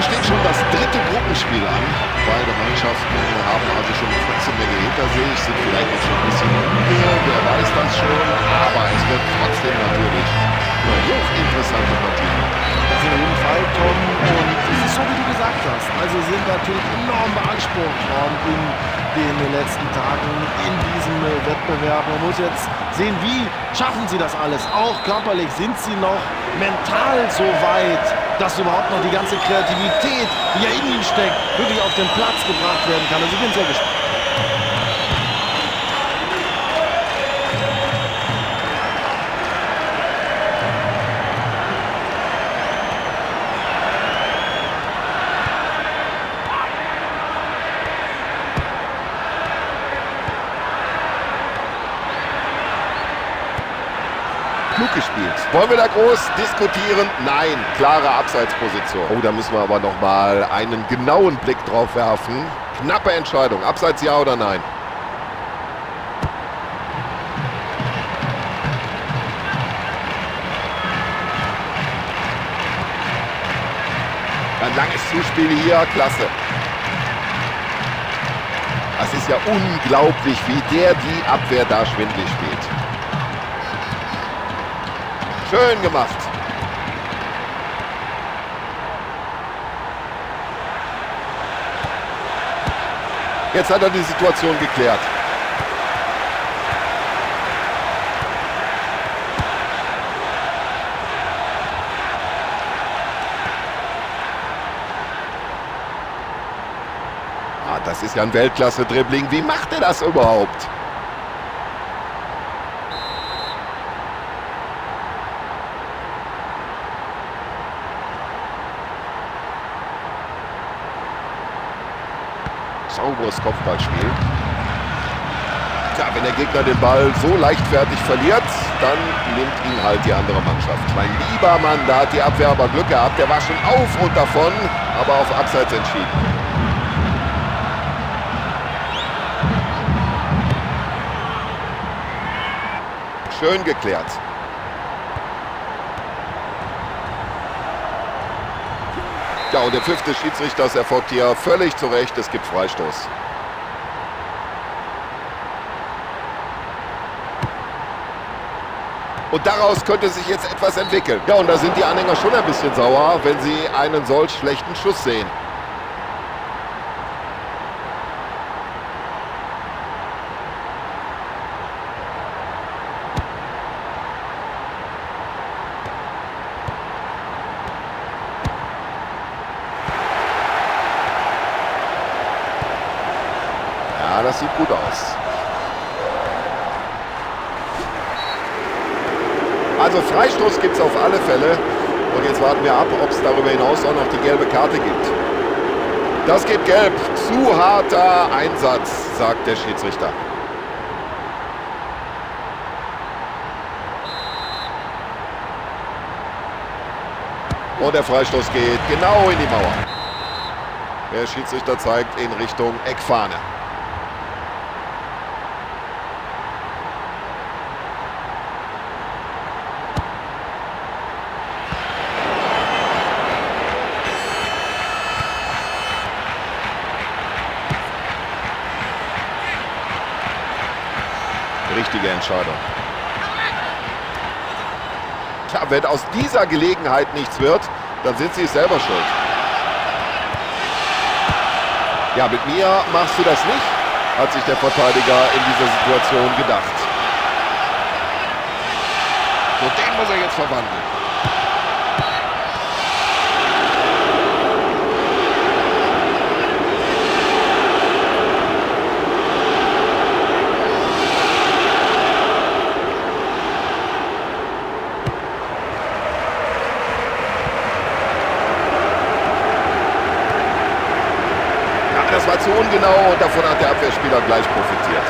steht schon das dritte Gruppenspiel an. Beide Mannschaften haben also schon eine ganze Menge hinter sich, sind vielleicht jetzt schon ein bisschen müde, wer weiß das schon. Aber es wird trotzdem natürlich eine hochinteressante Partie. Das in jedem Fall, Tom. Und es ist so, wie du gesagt hast. Also sind natürlich enorm beansprucht worden in den letzten Tagen in diesem Wettbewerb. Man muss jetzt sehen, wie schaffen sie das alles? Auch körperlich sind sie noch mental so weit, dass überhaupt noch die ganze Kreativität, die ja in ihnen steckt, wirklich auf den Platz gebracht werden kann. Also ich bin sehr gespannt. Klug gespielt. Wollen wir da groß diskutieren? Nein, klare Abseitsposition. Oh, da müssen wir aber noch mal einen genauen Blick drauf werfen. Knappe Entscheidung. Abseits ja oder nein? Ein langes Zuspiel hier, klasse. Das ist ja unglaublich, wie der die Abwehr da schwindlig spielt. Schön gemacht. Jetzt hat er die Situation geklärt. Ah, das ist ja ein Weltklasse-Dribbling. Wie macht er das überhaupt? Sauberes Kopfballspiel. Tja, wenn der Gegner den Ball so leichtfertig verliert, dann nimmt ihn halt die andere Mannschaft. Mein lieber Mann, da hat die Abwehr aber Glück gehabt. Der war schon auf und davon, aber auf Abseits entschieden. Schön geklärt. Ja, und der Pfiff des Schiedsrichters erfolgt hier völlig zu Recht. Es gibt Freistoß. Und daraus könnte sich jetzt etwas entwickeln. Ja, und da sind die Anhänger schon ein bisschen sauer, wenn sie einen solch schlechten Schuss sehen. Ja, das sieht gut aus. Also Freistoß gibt's auf alle Fälle. Und jetzt warten wir ab, ob's darüber hinaus auch noch die gelbe Karte gibt. Das gibt gelb. Zu harter Einsatz, sagt der Schiedsrichter. Und der Freistoß geht genau in die Mauer. Der Schiedsrichter zeigt in Richtung Eckfahne. Richtige Entscheidung. Tja, wenn aus dieser Gelegenheit nichts wird, dann sind sie es selber schuld. Ja, mit mir machst du das nicht, hat sich der Verteidiger in dieser Situation gedacht. So, den muss er jetzt verwandeln. Das war zu ungenau und davon hat der Abwehrspieler gleich profitiert.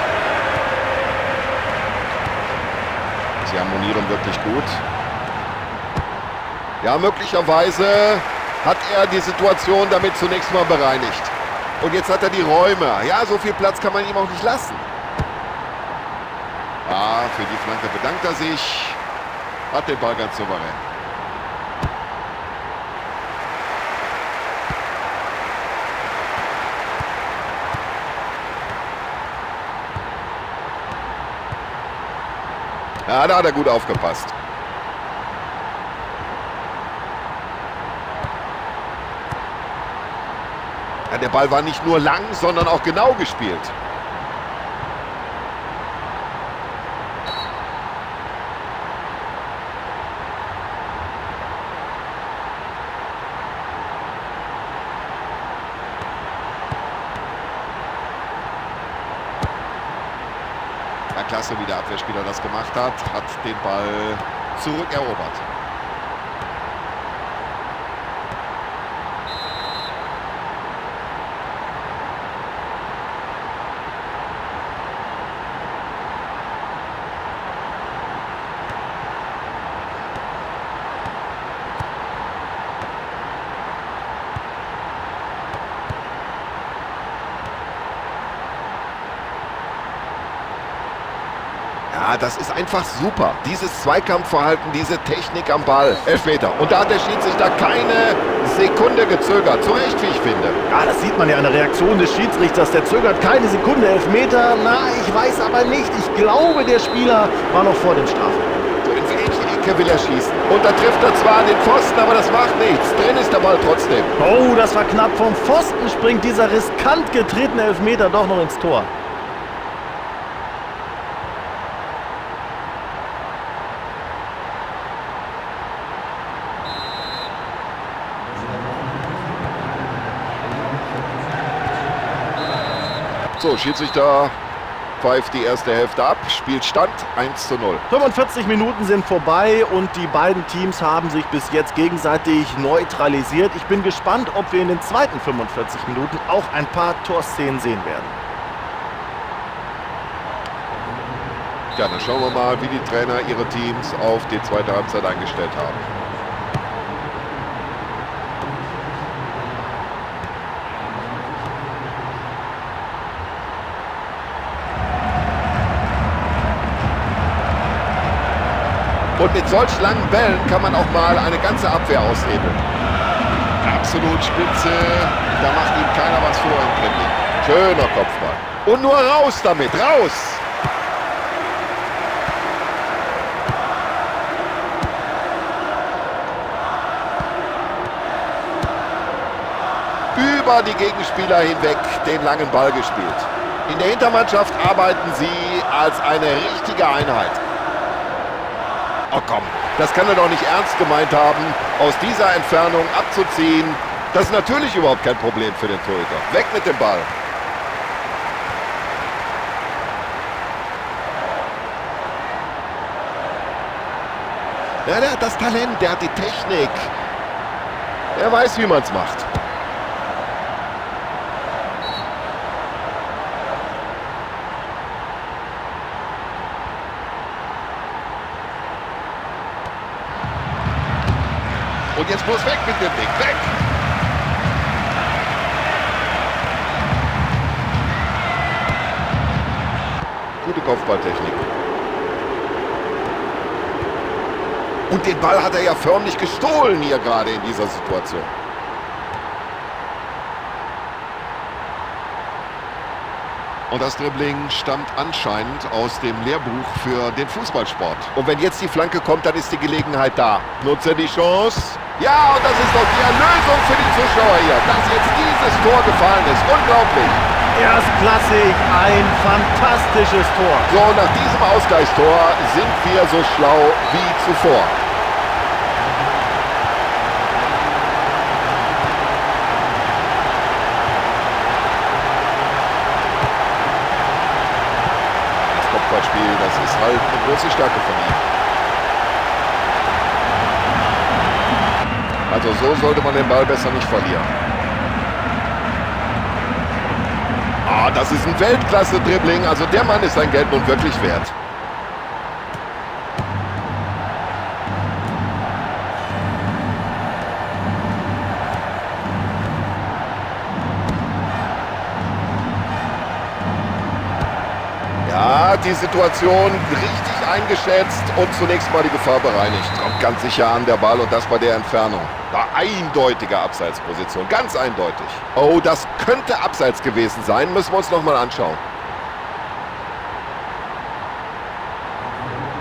Sie harmonieren wirklich gut. Ja, möglicherweise hat er die Situation damit zunächst mal bereinigt. Und jetzt hat er die Räume. Ja, so viel Platz kann man ihm auch nicht lassen. Ah, für die Flanke bedankt er sich. Hat den Ball ganz souverän. Ja, da hat er gut aufgepasst. Ja, der Ball war nicht nur lang, sondern auch genau gespielt. Ja, klasse, wie der Abwehrspieler das gemacht hat. Hat den Ball zurückerobert. Ja, das ist einfach super. Dieses Zweikampfverhalten, diese Technik am Ball. Elfmeter. Und da hat der Schiedsrichter keine Sekunde gezögert. Zu Recht, wie ich finde. Ja, das sieht man ja an der Reaktion des Schiedsrichters. Der zögert keine Sekunde. Elfmeter, na, ich weiß aber nicht. Ich glaube, der Spieler war noch vor dem Strafraum. So, in welche Ecke will er schießen? Und da trifft er zwar den Pfosten, aber das macht nichts. Drin ist der Ball trotzdem. Oh, das war knapp. Vom Pfosten springt dieser riskant getretene Elfmeter doch noch ins Tor. So, Schiedsrichter pfeift die erste Hälfte ab. Spielstand 1:0. 45 Minuten sind vorbei und die beiden Teams haben sich bis jetzt gegenseitig neutralisiert. Ich bin gespannt, ob wir in den zweiten 45 Minuten auch ein paar Torszenen sehen werden. Ja, dann schauen wir mal, wie die Trainer ihre Teams auf die zweite Halbzeit eingestellt haben. Und mit solch langen Bällen kann man auch mal eine ganze Abwehr aushebeln. Absolut spitze. Da macht ihm keiner was vor im Dribbling. Schöner Kopfball. Und nur raus damit, raus! Über die Gegenspieler hinweg den langen Ball gespielt. In der Hintermannschaft arbeiten sie als eine richtige Einheit. Oh komm, das kann er doch nicht ernst gemeint haben, aus dieser Entfernung abzuziehen. Das ist natürlich überhaupt kein Problem für den Torhüter. Weg mit dem Ball. Ja, der hat das Talent, der hat die Technik. Er weiß, wie man's macht. Und jetzt bloß weg mit dem Ding. Weg! Gute Kopfballtechnik. Und den Ball hat er ja förmlich gestohlen hier gerade in dieser Situation. Und das Dribbling stammt anscheinend aus dem Lehrbuch für den Fußballsport. Und wenn jetzt die Flanke kommt, dann ist die Gelegenheit da. Nutze die Chance. Ja, und das ist doch die Erlösung für die Zuschauer hier, dass jetzt dieses Tor gefallen ist. Unglaublich. Erstklassig, ein fantastisches Tor. So, nach diesem Ausgleichstor sind wir so schlau wie zuvor. Das Kopfballspiel, das ist halt eine große Stärke von ihm. Also so sollte man den Ball besser nicht verlieren. Ah, das ist ein Weltklasse-Dribbling. Also der Mann ist sein Geld nun wirklich wert. Ja, die Situation richtig eingeschätzt und zunächst mal die Gefahr bereinigt. Kommt ganz sicher an der Ball und das bei der Entfernung. War eindeutige Abseitsposition, ganz eindeutig. Oh, das könnte Abseits gewesen sein, müssen wir uns noch mal anschauen.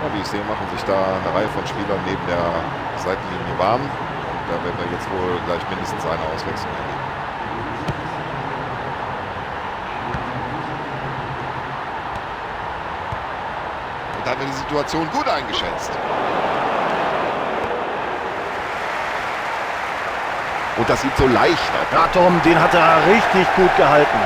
Ja, wie ich sehe, machen sich da eine Reihe von Spielern neben der Seitenlinie warm. Und da werden wir jetzt wohl gleich mindestens eine Auswechslung erleben. Und da hat er die Situation gut eingeschätzt. Und das sieht so leicht aus. Ja, Tom, den hat er richtig gut gehalten.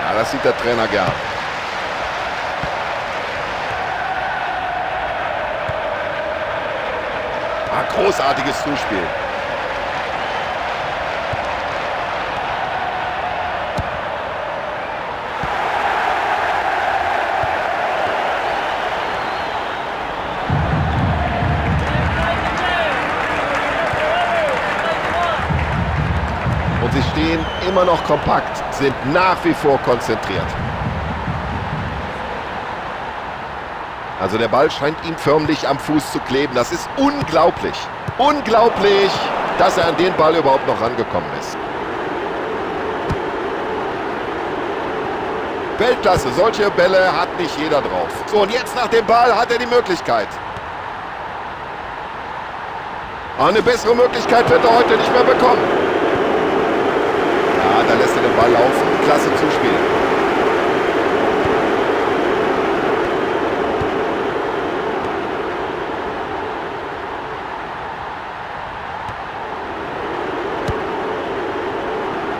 Ja, das sieht der Trainer gern. Ah, großartiges Zuspiel. Und sie stehen immer noch kompakt, sind nach wie vor konzentriert. Also der Ball scheint ihm förmlich am Fuß zu kleben. Das ist unglaublich. Unglaublich, dass er an den Ball überhaupt noch rangekommen ist. Weltklasse, solche Bälle hat nicht jeder drauf. So, und jetzt nach dem Ball hat er die Möglichkeit. Eine bessere Möglichkeit wird er heute nicht mehr bekommen. Ja, da lässt er den Ball laufen. Klasse Zuspiel.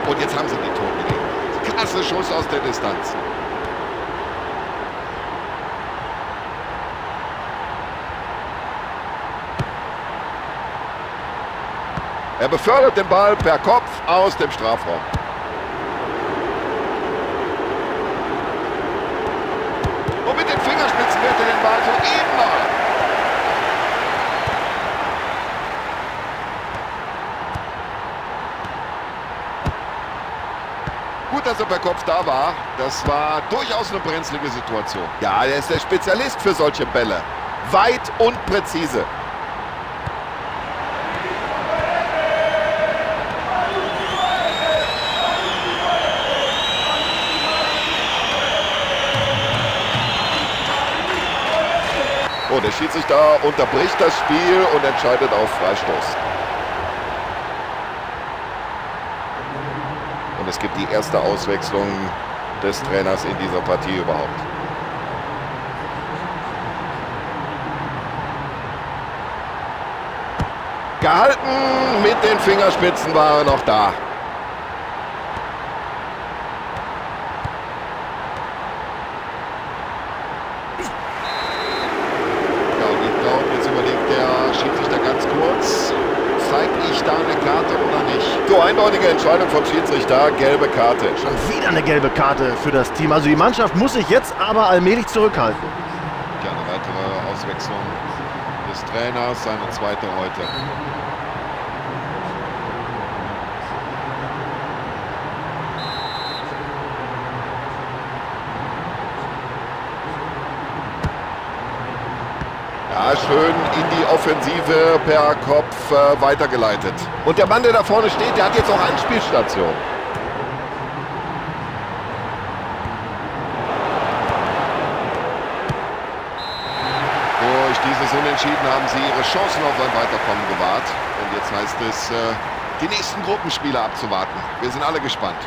Und jetzt haben sie die Torgelegenheit. Klasse Schuss aus der Distanz. Er befördert den Ball per Kopf aus dem Strafraum. Und mit den Fingerspitzen wird er den Ball soeben noch ab. Gut, dass er per Kopf da war. Das war durchaus eine brenzlige Situation. Ja, er ist der Spezialist für solche Bälle. Weit und präzise. Oh, der Schiedsrichter unterbricht das Spiel und entscheidet auf Freistoß. Und es gibt die erste Auswechslung des Trainers in dieser Partie überhaupt. Gehalten, mit den Fingerspitzen war er noch da. Ja, und ich glaube, jetzt überlegt der Schiedsrichter ganz kurz, zeige ich da eine Karte oder nicht? So, eindeutige Entscheidung vom Schiedsrichter, gelbe Karte. Schon wieder eine gelbe Karte für das Team. Also die Mannschaft muss sich jetzt aber allmählich zurückhalten. Ja, eine weitere Auswechslung des Trainers, seine zweite heute. Ja, schön in die Offensive per Kopf weitergeleitet. Und der Mann, der da vorne steht, der hat jetzt auch Anspielstation. Durch dieses Unentschieden haben sie ihre Chancen auf ein Weiterkommen gewahrt. Und jetzt heißt es, die nächsten Gruppenspiele abzuwarten. Wir sind alle gespannt.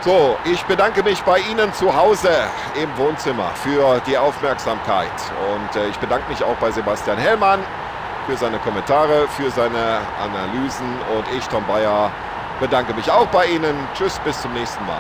So, ich bedanke mich bei Ihnen zu Hause im Wohnzimmer für die Aufmerksamkeit. Und ich bedanke mich auch bei Sebastian Hellmann für seine Kommentare, für seine Analysen. Und ich, Tom Bayer, bedanke mich auch bei Ihnen. Tschüss, bis zum nächsten Mal.